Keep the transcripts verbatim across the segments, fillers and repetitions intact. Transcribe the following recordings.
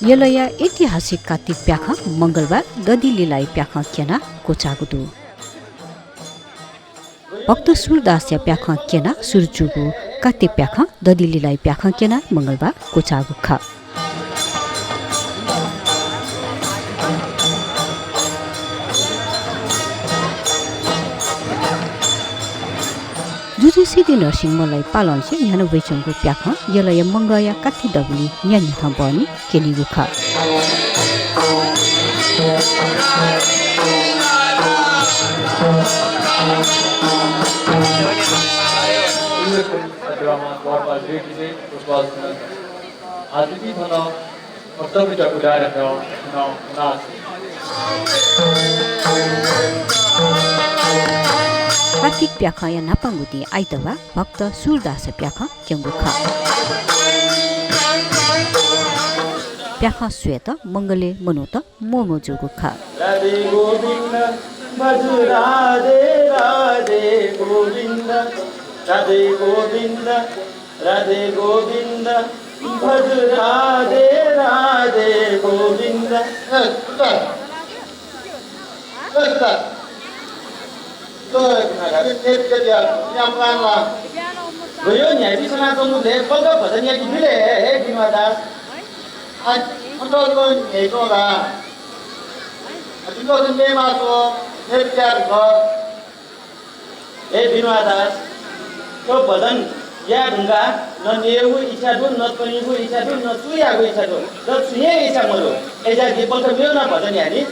यलया ऐतिहासिक कात्तिक प्याखं मंगलबार दधि लिलाया प्याखं क्यनाः क्वचाःगु दु। भक्त सूरदासया प्याखं क्यनाः सुरु जूगु कात्तिक प्याखं दधि लिलाया प्याखं क्यनाः मंगलबार क्वचाःगु खः। जुजु सिद्धिनरसिंह मल्लया पालंनिसें न्ह्यानावइच्वंगु प्याखं यलया मंगःया कात्ति दबुलिइ न्यान्ह्याथं बहनी क्यनीगु खः। कात्तिक प्याखंया न्हापांगु दिं आइतबाः भक्त सूरदासया प्याखं क्यंगु खः। प्याखं स्वयेत मंगलय् मनूत म्वःम्वः जूगु खः। राधे गोविन्द, भज राधे, राधे गोविन्द, राधे गोविन्द, राधे गोविन्द, भज राधे, राधे गोविन्द। ए, सुरदास। ए, सुरदास। लो, अरे, नेट के दिया, या प्लान ला। गयो न्यायपी सना तो मुझे, बल्क भजन या की मिले, हे, हे, बिनवा दास। आज, मतलब, तो न्याय तो ला। आज, तो, तो, ने मा तो, ने प्यार को। हे, बिनवा दास, तो भजन या ढुंगा, न नेगु इच्छा दु, न तनीगु इच्छा दु, न सुयागु इच्छा दु, न सुये इच्छा मदु। ए, जा, ये बल्क मेउ ना भजन या नी।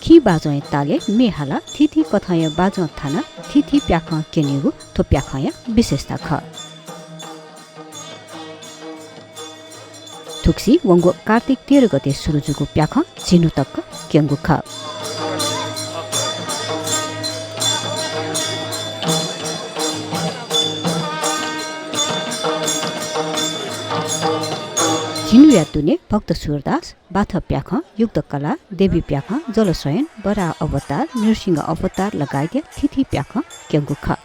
खिं बाजंया तालय् म्ये हालाः थीथी कथंया बाजं थानाः थीथी प्याखं क्यनीगु थ्व प्याखंया विशेषता खः। थुगुसी वंगु कार्तिक तेह्र गते सुरु जूगु प्याखं झिन्हु तक क्यंगु खः। झिन्हुया दुने भक्त सूरदास, बाथः प्याखं, युक्तकला, देवी प्याखं, जलशयन, वराह अवतार, नृसिंह अवतार लगायतया थीथी प्याखं क्यंगु खः।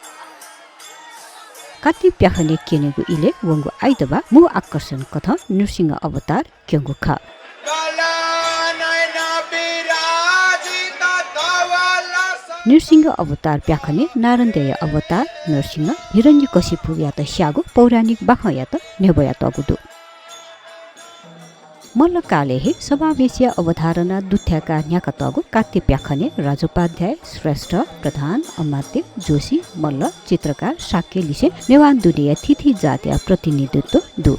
कात्तिक प्याखनय् क्यनेगु इलय् वंगु आइतबाः मू आकर्षण कथं नृसिंह अवतार क्यंगु खः। नृसिंह अवतार प्याखनय् नारदया अवतार नृसिंह, हिरण्यकशिपुयात स्याःगु पौराणिक बाखंयात न्ह्यब्वयातःगु दु। मल्लकालय् हे समावेशीया अवधारणा दुथ्याकाः न्ह्याकातःगु कात्तिक प्याखनय् राजोपाध्याय, श्रेष्ठ, प्रधान, अमात्य, जोशी, मल्ल, चित्रकार, शाक्य लिसें नेवाः दुनेया थीथी जातया प्रतिनिधित्व दु।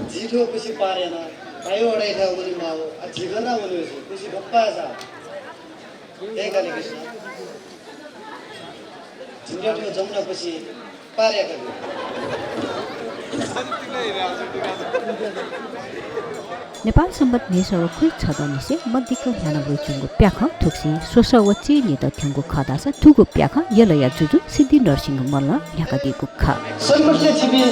झी थ्व खुसि पार याना, भाइ वडाइथाय् वने माःगु, आ, झी गन वने जुइ, खुसि बप्पा जा। हे कालीकृष्ण, झिंगथ्व जमुना खुसि पार याका। नेपाल संवत् न्हय्‌सः व खुइछदँनिसें मदिक्क न्ह्यानावइच्वंगु प्याखं थुगुसी स्वसः व चय्‌निदँ थ्यंगु खः धाःसा थुगु प्याखं यलया जुजु सिद्धिनरसिंह मल्लं न्ह्याकादीगु खः। संकटले छिपिं